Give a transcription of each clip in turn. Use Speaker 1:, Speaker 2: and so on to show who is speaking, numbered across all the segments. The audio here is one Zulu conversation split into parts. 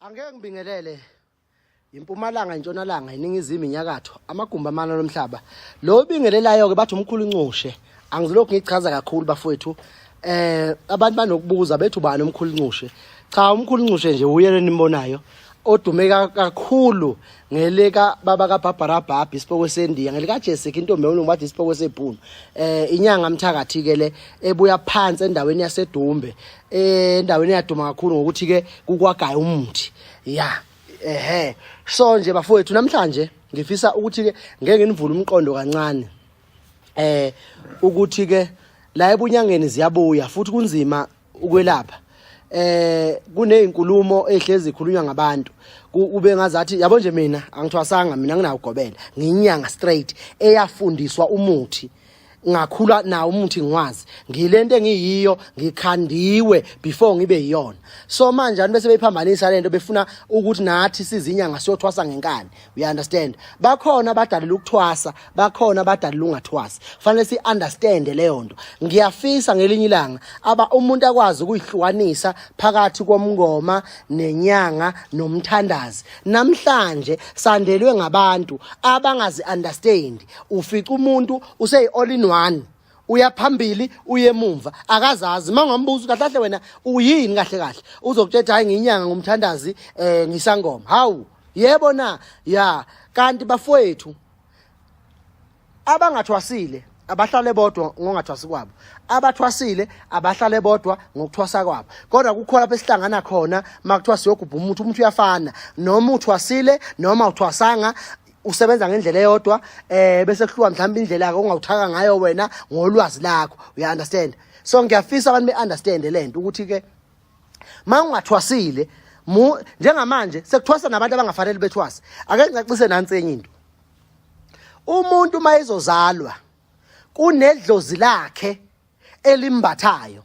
Speaker 1: Angeke ngibingelele impumalanga, intshonalanga, iningizimu, inyakatho, amagumbi amane lomhlaba. Lo bingelelayo ke bathi umkhulu Ncushe. Angizilokhu ngichaza kakhulu bafowethu. Abantu banokubuza bethi ubani umkhulu Ncushe. Cha, umkhulu Ncushe nje uye lenimbonayo odume kakhulu ngeleka baba kaBarbara Barbie, isipoko sendiya, ngelika Jessica intombi yomlungu, bathi isipoko sebhunu. Inyanga mthakathi ke le ebuya phansi endaweni yaseDumbe, endaweni eyaduma kakhulu ngokuthi ke kukwagaya umuthi ya. Ehe, so nje bafowethu, namhlanje ngifisa ukuthi ke ngeke nginivule umqondo kancane ukuthi ke la ebunyangeni ziyabuya futhi kunzima ukwelapha. Kunezinkulumo ehlezi zikhulunywa ngabantu, kube ngazathi yabo nje mina angithwasanga, mina nginawugobela, ngiyinyanga straight eyafundiswa umuthi, ngakhula nawo umuthi, ngiwazi ngilento engiyiyo, ngikhandiwe before ngibe yiyona. So manje abantu bese beyiphambanisa lento, befuna ukuthi nathi sizinyanga siyothwasa ngenkani, you understand? Bakhona abadalela ukuthwasa, bakhona abadalela ungathwasi. Fanele si understand leyo nto. Ngiyafisa ngelinye ilanga aba umuntu akwazi ukuyihlukanisa phakathi komngoma nenyanga nomthandazi. Namhlanje sandelwe ngabantu abangazi understand. Ufica umuntu useyi all in one, uya phambili, uye emumva, akazazi. Uma ungambuza kahle kahle, "Wena uyini kahle kahle?" uzokutshela, "Hayi, ngiyinyanga, ngumthandazi, ngisangoma." Hawu, yebo na ya. Kanti bafowethu, abangathwasile abahlale bodwa ngongathwasi kwabo, abathwasile abahlale bodwa ngokuthwasa kwabo, kodwa kukhona lapho esihlangana khona makuthiwa siyogubha umuntu. Umuntu uyafana noma uthwasile noma uthwasanga, usebenza ngendlela eyodwa, bese kuhluka mhlawumbe indlela yakho ongawuthaka ngayo wena ngolwazi lakho, you understand? So ngiyafisa abantu be-understand lento ukuthi ke ma ungathwasile mu njengamanje sekuthwasa nabantu abangafanele bethwase. Ake ngicacise nansi enye into. Umuntu uma ezozalwa kunedlozi lakhe elimbathayo,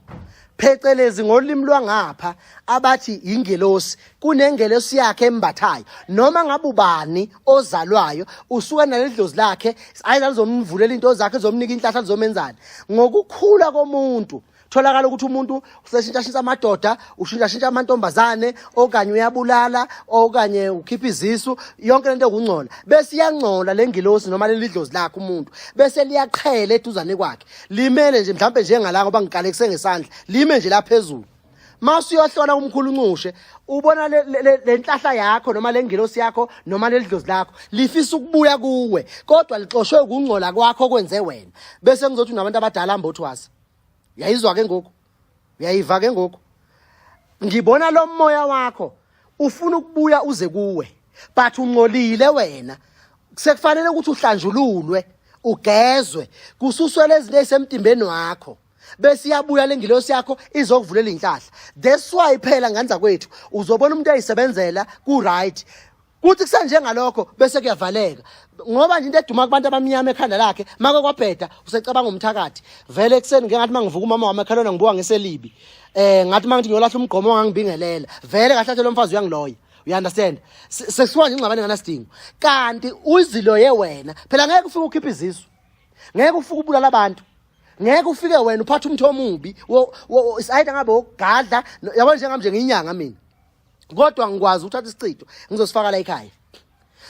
Speaker 1: phecelezi ngolimi lwangapha abathi ingelosi, kunengelosi yakhe embathayo. Noma ngabe ubani ozalwayo usuka naledlozi lakhe, ayila lizomvulela into zakhe, lizomnika inhlahla, lizomenzani. Ngokukhula komuntu tholakala ukuthi umuntu useshintshashintsha amadoda, ushintshashintsha amantombazane, okanye uyabulala, okanye ukhipha izisu, yonke lento ekungcola. Bese iyangcola le ngilosi noma leli dlozi lakhe umuntu, bese liyaqhela eduzane kwakhe, limele nje mhlawumbe njengala ngoba ngikale kusengesandla, lime nje la phezulu. Mase uyohlola umkhulu Ncushe, ubona le nhlahla yakho noma le ngilosi yakho noma leli dlozi lakho lifisa ukubuya kuwe, kodwa lixoshwe ukungcola kwakho okwenze wena. Bese ngizothi unabantu abadala ambothwasa. Uyayizwa ke ngoku? Uyayiva ke ngoku? Ngibona lo moya wakho ufuna ukubuya uze kuwe, but ungcolile wena. Sekufanele ukuthi uhlanjululwe, ugezwe, kususwe lezi zinto ezisemtimbeni wakho, bese iyabuya lengilosi yakho izokuvulela inhlahla. That's why phela nganza kwethu uzobona umuntu eyisebenzela ku right, kuthi kusenjengalokho bese kuyavaleka, ngoba nje into eduma kubantu abamnyama ekhanda lakhe make kwabheda usecabanga umthakathi vele. Ekuseni ngengathi mangivuka umama wami ekhalona, ngibuka ngeselibi, ngathi mangithi ngiyolahla umgqomo wangangibingelela, vele kahle kahle lo mfazi uyangiloya, you understand? Sekusuka nje ingxabano enganasidingo, kanti uziloye wena phela. Ngeke ufike ukhiphe izisu, ngeke ufike ubulala abantu, ngeke ufike wena uphathe umtho omubi ayida ngabe wokugadla. Yabo, njengami nje ngiyinyanga mina, kodwa ngikwazi ukuthatha isichitho ngizosifaka la ekhaya,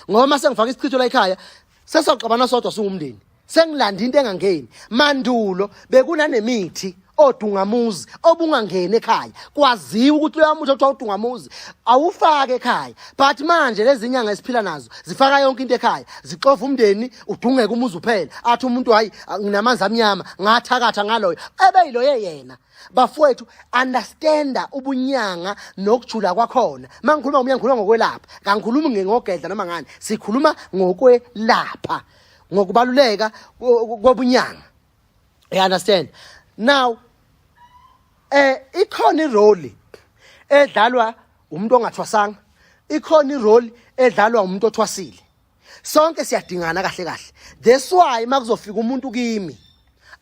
Speaker 1: ngoba uma sengifaka isichitho la ekhaya sesoxabana sodwa singumndeni, sengilanda into engangeni. Mandulo bekunanemithi odungamuzi obungangeni ekhaya, kwaziwa ukuthi loya muthi okuthiwa udungamuzi awufake ekhaya. But manje lezi nyanga esiphila nazo zifaka yonke into ekhaya, zixova umndeni, udungeke umuzi uphela. Athi umuntu, "Hayi, nginamanzi amnyama, ngathakatha ngaloyo ebeyiloye yena." Bafowethu, understanda ubunyanga nokujula kwakhona. Uma ngikhuluma ngobunyanga, ngikhuluma ngokwelapha, kangikhulumi ngogedla noma ngani. Sikhuluma ngokwelapha, ngokubaluleka kobunyanga, you understand? Now ikhona irole edlalwa umuntu ongathwasanga, ikhona irole edlalwa umuntu othwasile. Sonke siyadingana kahle kahle. That's why makuzofika umuntu kimi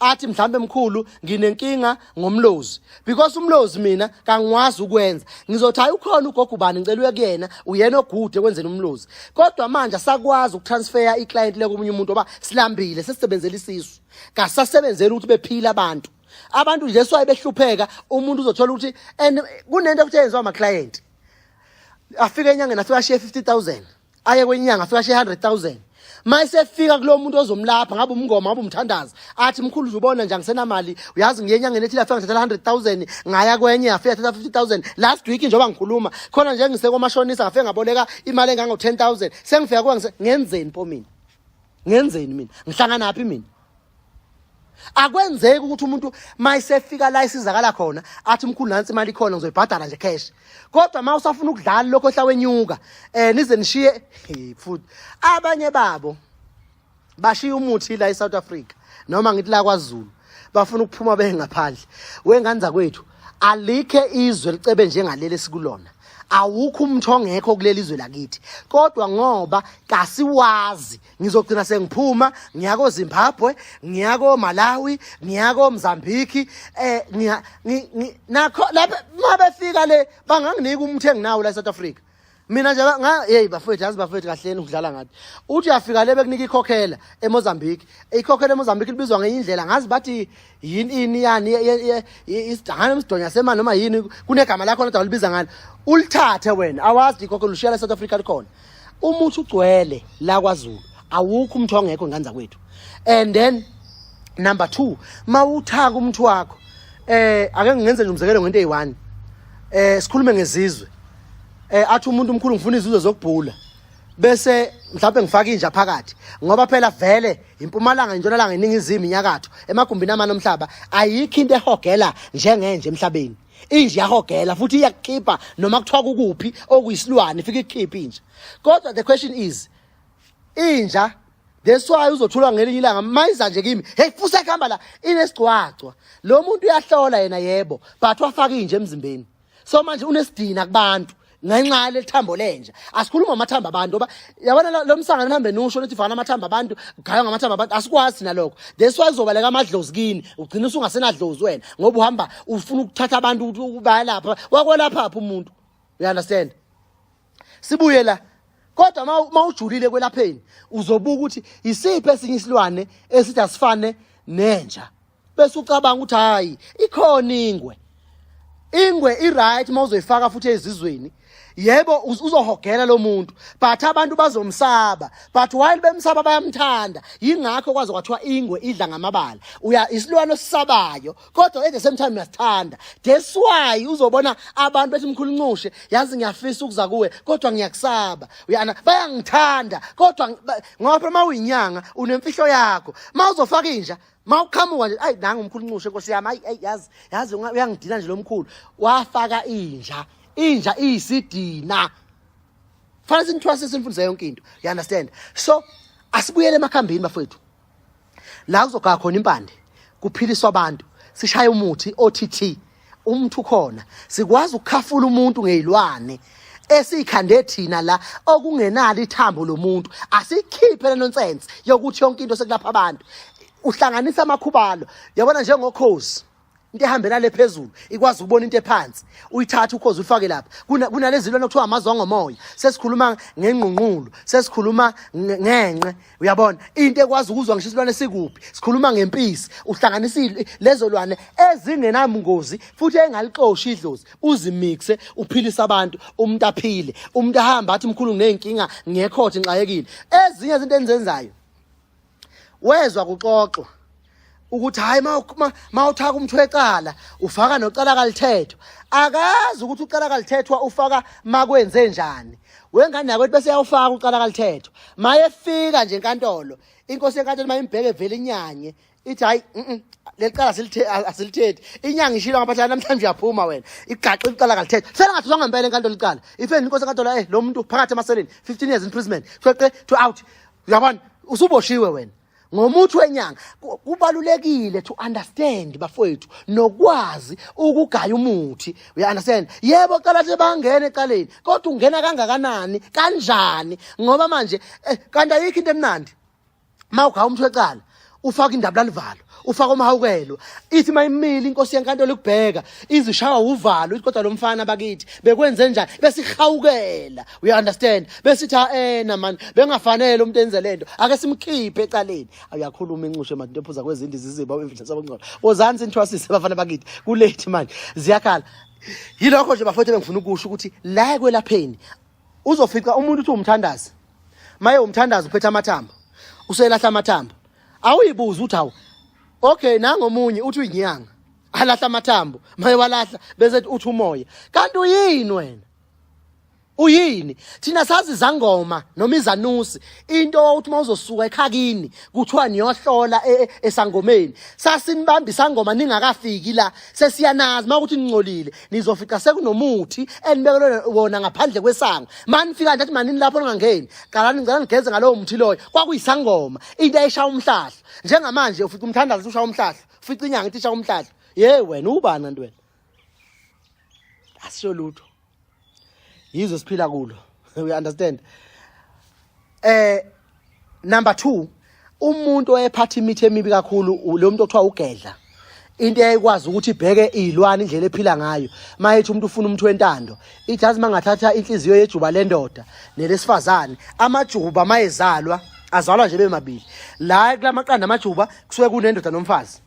Speaker 1: athi mhlambe, "Mkhulu, nginenkinga ngomlozi," because umlozi mina kangikwazi ukwenza, ngizothi, "Hayi, ukhona ugogo ubani, ngicela uye kuyena, uyena ogude ekwenzeni umlozi." Kodwa manje asakwazi ukutransfer iclient le komunye umuntu, oba silambile, sesisebenzela isisu, kasasebenzeli ukuthi bephila abantu. Abantu nje swaye behlupheka. Umuntu uzothola ukuthi and kunento okuthi yenziwa ama client. Afike enyangeni afike ashiye 50000, aye kwenyanga afike ashiye 100000. Mayisefika kulo muntu ozomlapha, ngabe umngoma, ngabe umthandazi, athi mkhulu uzubona nje angisenamali, uyazi ngiye enyangeni ethile afika ngithathela 100000, ngaya kwenye afika thatha 50000 last week. Njengoba ngikhuluma khona nje ngisekomashonisa, ngafike ngaboleka imali engango 10000, sengifika kuwa ngenzeni po mina? Ngenzeni mina? Ngihlanganaphi mina? Akwenzeki ukuthi umuntu mayisefika la isizakala khona athi mkhulu nansi imali ikhona, ngizoyibhadala nje cash. Kodwa uma usafuna ukudlala lokho ohla wenyuka, nize nishiye futhi abanye babo bashiya umuthi la eSouth Africa, noma ngithi la kwaZulu, bafuna ukuphuma beye ngaphandle. Wengane zakwethu, alikhe izwe licebe njengaleli esikulona. Awukho umuntu ongekho kuleli zwe lakithi, kodwa ngoba kasiwazi, ngizogcina sengiphuma ngiyako Zimbabwe, ngiyako Malawi, ngiyako Mozambique, ngiya nakho lapha. Mabefika le banganginika umuthi enginawo la eSouth Africa. Mina nje nga, hey bafowethu, yazi bafowethu, kahleni ukudlala ngathi. Uthi uyafika le bekunika ikhokhela eMozambique. Ikhokhela eMozambique libizwa ngenye indlela, ngazi bathi yini, ini yani, isidangane, isidonya sema noma yini, kunegama lakho kodwa libiza ngalo. Ulithathe wena, awazi ikhokhela, ushiyela eSouth Africa likhona. Umuthi ugcwele la kwaZulu, awukho umuthi ongekho, ngane zakwethu. And then number 2, mawuthaka umuthi wakho, ake ngingenze nje umzekelo ngento eyi-1, sikhulume ngezizwe. Athi umuntu omkhulu ngifuna izizwe zokubhula, bese mhlawumbe ngifaka inja phakathi, ngoba phela vele impumalanga, intshonalanga, iningizimu, inyakatho, emagumbini amane omhlaba, ayikho into ehogela njengenje emhlabeni. Inja iyahogela futhi iyakukhipha noma kuthiwa kukuphi okuyisilwane, ifike ikukhiphe inja. Kodwa the question is, inja, that's why uzothulwa ngelinye ilanga mayiza nje kimi, hey fusa kuhamba la inesigcwagcwa. Lo muntu uyahlola yena, yebo, but wafaka inja emzimbeni, so manje unesidina kubantu ngenxa yaleli thambo lenja. Asikhuluma amathambo abantu, ngoba yabona lo msangano nihambe nusho nithi fana amathambo abantu, gaywa ngamathambo abantu, asikwazi nalokho. That's why uzobaleka amadlozi kini, ugcina usungasenadlozi wena, ngoba uhamba ufuna ukuthatha abantu bayalapha, wakwelapha phi umuntu? You understand? Sibuye la. Kodwa mawujulile kwelapheni, uzobuka ukuthi isiphi esinye isilwane esithi asifane nenja, bese ucabanga ukuthi hayi ikhona ingwe. Ingwe i-right mawuzoyifaka futhi ezizweni, yebo, uzohogela lo muntu, but abantu bazomsaba, but while bemsaba bayamthanda. Yingakho kwaze kwathiwa ingwe idla ngamabala. Uya isilwane osisabayo, kodwa at the same time uyasithanda. That's why uzobona abantu bethi mkhulu Ncushe, yazi ngiyafisa ukuza kuwe kodwa ngiyakusaba. Uyana bayangithanda, kodwa ngoba phela mawuyinyanga unemfihlo yakho. Mawuzofaka inja, mawuqhamuka nje, ayi nangu umkhulu Ncushe, nkosi yami, ayi ayi, yazi yazi uyangidina nje lo mkhulu, wafaka inja, inja iyisidina. Fanele sinithwasise, sinifundise yonke into, you understand? So asibuyele emakhambini bafowethu, la kuzogaya khona impande, kuphiliswa abantu, sishaye umuthi othi umuthi ukhona, sikwazi ukukhafula umuntu ngezilwane esiyikhande thina la okungenalo ithambo lomuntu. Asikhiphe le nonsense yokuthi yonke into sekulapha abantu uhlanganisa amakhubalo, yabona, njengokhozi, into ehambela le phezulu ikwazi ukubona into ephansi. Uyithatha ukhozi ufake lapha. Kunalezi zilwane okuthiwa amazongo moya, sesikhuluma ngengqunqulu, sesikhuluma ngenqe, uyabona, into ekwazi ukuzwa ngisho isilwane sikuphi, sikhuluma ngempisi. Uhlanganisa lezo lwane ezingenamngozi futhi engalixoshi idlozi, uzimixe, uphilise abantu, umuntu aphile, umuntu ahamba athi mkhulu nginey'nkinga ngekhothi, ngixakekile. Ezinye izinto enzenzayo, wezwa kuxoxwa ukuthi hayi mawuthaka umthu wecala ufaka nocala kalithethwa, akazi ukuthi ucala kalithethwa ufaka makwenze njani. Wengane yakwethu, bese yawufaka ucala kalithethwa, mayefika nje enkantolo, inkosi yenkantolo mayimbheke vele inyanye, ithi hayi, leli cala asilithethi. Inyanga ishilo ngaphathi, namhlanje uyaphuma wena, igaxe icala kalithethwa. Fela ngathi ngempela enkantolo icala ifeni inkosi enkantolo, lo muntu phakathi emaseleni, 15 years imprisonment, kweqe to out, uyabona, usuboshiwe wena ngomuthi wenyanga. Kubalulekile to understand bafowethu nokwazi ukugaya umuthi, you understand? Yebo, cala nje bangena ecaleni, kodwa ungena kangakanani, kanjani? Ngoba manje kanti ayikho into emnandi mawugaya umuthi wecala, ufaka indaba lalivalo, ufaka umhawukelo, ithi mayimile inkosi yenkantolo ikubheka, izishawa uvalo, ithi kodwa lo mfana bakithi bekwenze njani, bese ihawukela, you understand? Bese ithi ena man, bengafanele umuntu enze lento, ake simkhiphe ecaleni. Uyakhuluma incushe manje, into ephuza kwezindi ziziba imvitha sabongcono. Wozani sinithwasise bafana bakithi, kulethi manje ziyakhala. Yilokho nje bafowethu bengifuna ukusho ukuthi la ekwelapheni Uzofica umuntu uthi umthandazi, maye umthandazi uphethe amathambo, uselahla amathambo. Awuyibuza uthi hawu, okay, nangomunye uthi uyinyanga, alahla amathambo, maye walahla bese uthi umoya. Kanti uyini wena? Uyini? Thina sazi izangoma noma izanusi, into ukuthi uma uzosuka ekhakini kuthiwa niyohlola esangomeni. Sasinibamba isangoma ningakafiki la, sesiyanazi uma ukuthi ningcolile, nizofica sekunomuthi enibekelwe wona ngaphandle kwesango. Manifika nje athi manini lapho ningangeni, qalani ngicela nigeze ngalowo muthi loyo. Kwakuyisangoma, into eyishaya umhlahlo. Njengamanje ufica umthandazo ushaya umhlahlo, ufica inyanga ithi ishaya umhlahlo. Ye wena ubani kanti wena? Asisho lutho. Yizo siphila kulo. We understand. Number 2, umuntu oyephatha imithi emibi kakhulu lo muntu othiwa ugedla. Into eyayikwazi ukuthi ibheke izilwane indlela ephila ngayo. Mayethi umuntu ufuna umuthi wentando, ithi yazi mangathatha inhliziyo yejuba lendoda nelesifazane, amajuba mayezalwa azalwa nje bemabili. La kulamaqanda amajuba kusuke kunendoda nomfazi.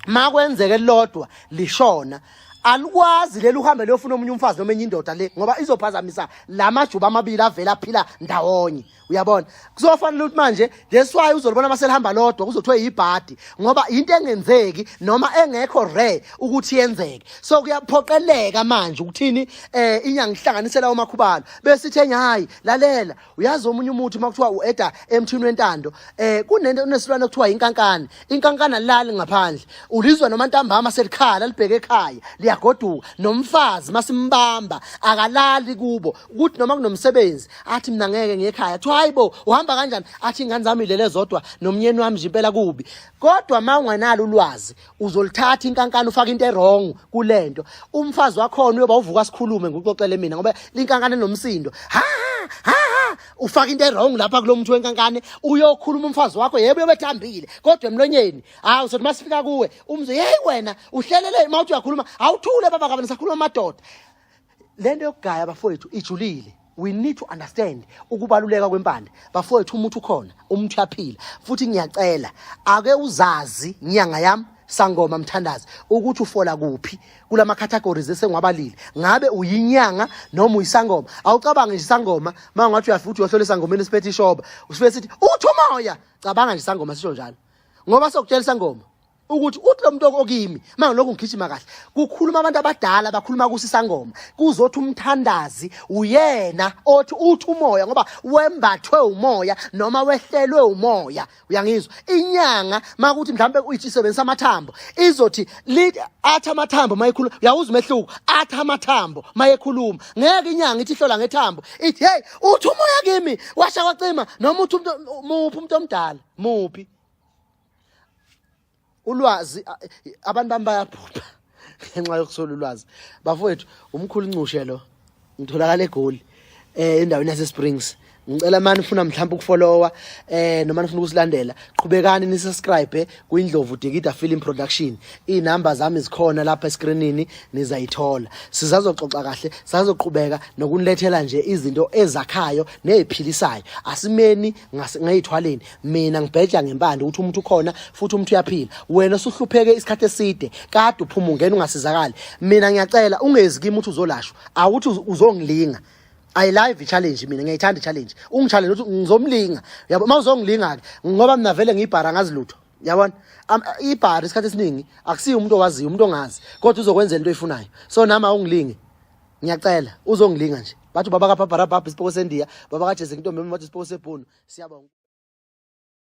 Speaker 1: Makwenzeke lodwa lishona, alikwazi leli uhambe liyofuna omunye umfazi noma enye indoda le, ngoba izophazamisa la majuba amabili avela aphila ndawonye. Uyabona, kuzofanele ukuthi manje that's why uzolibona uma selihamba lodwa kuzothiwa yibhadi, ngoba into engenzeki noma engekho rare ukuthi yenzeke. So kuyaphoqeleka manje ukuthini, inyanga ihlanganisela omakhubalo bese ithi enye hayi lalela, uyazi omunye umuthi uma kuthiwa ueda emthini wentando, kunento onesilwane okuthiwa inkankane. Inkankane alali ngaphandle, ulizwa noma ntambama selikhala libheke ekhaya liyagoduka. Nomfazi masimbamba akalali kubo, ukuthi noma kunomsebenzi athi mina ngeke ngiye ekhaya, kuthiwa hayibo uhamba kanjani, athi ingane zami ilele zodwa nomnyeni wami nje impela kubi. Kodwa uma ungenalo ulwazi uzolithatha inkankane ufake into erong kulento, umfazi wakhona uyoba uvuka sikhulume ngikuxoxele mina, ngoba linkankane nomsindo ha ha ha, ufaka into erong lapha kulo muntu wenkankane, uyokhuluma umfazi wakho, yebo uyobethambile kodwa emlonyeni hawu. Sothi masifika kuwe umzwe, hey wena uhlelele, uma uthi uyakhuluma awuthule baba kabe nisakhuluma amadoda. Lento yokugaya bafowethu ijulile. We need to understand ukubaluleka kwempande bafowethu. Umuntu ukhona, umuntu uyaphila. Futhi ngiyacela ake uzazi nyanga yami, sangoma, mthandazi, ukuthi ufola kuphi kulama categories esengiwabalile. Ngabe uyinyanga noma uyisangoma? Awucabange nje isangoma mangathi uyafika uthi uyohlola isangomeni esiphethe ishoba, usifike sithi uthi umoya. Cabanga nje isangoma sisho njalo, ngoba sokutshela isangoma ukuthi uthi lo muntu okimi mangilokhu ngigijima kahle. Kukhuluma abantu abadala, bakhuluma kusisangoma, kuzothi umthandazi uyena othi uthi umoya, ngoba wembathwe umoya noma wehlelwe umoya. Uyangizwa? Inyanga makuthi mhlawumbe uyisebenzisa amathambo, izothi athi amathambo mayekhuluma. Uyawuzwa umehluko? Athi amathambo mayekhuluma. Ngeke inyanga ithi ihlola ngethambo ithi hey uthi umoya kimi washa kwacima, noma uthi umuntu muphi, umuntu omdala muphi ulwazi. Abantu bami bayaphupha ngenxa yokusola ulwazi bafowethu. Umkhulu Ncushe lo, ngitholakala eGoli, endaweni yase Springs. Ngicela mani ufuna mhlawumbe ukufollowa noma nifuna ukusilandela, qhubekani ni subscribe kwiNdlovu Dikida Film Production. Inamba zami zikhona lapha escreenini, nizayithola. Sizazoxoxa kahle, sizazoqhubeka nokunilethela nje izinto ezakhayo neziphilisayo. Asimeni ngeyithwaleni. Mina ngibheja ngempande ukuthi umuntu ukhona futhi umuntu uyaphila. Wena usuhlupheke isikhathi eside, kade uphuma ungena ungasizakali, mina ngiyacela ungezi kimi ukuthi uzolashwa, awuthi uzongilinga. I live challenge, mina ngiyayithanda i-challenge. Ungichallenge ukuthi ngizomlinga, yabo? Uma uzongilinga-ke, ngoba mina vele ngiyibhara, ngazi lutho, yabona? Ibhara isikhathi esiningi akusiyo umuntu owaziyo, umuntu ongazi, kodwa uzokwenzela into oyifunayo. So nami awungilinge, ngiyacela, uzongilinga nje. Bathi ubaba kaBhabharabhabha isipoko sendiya, baba kaJese intombi, bathi isipoko sebhunu. Siyabonga.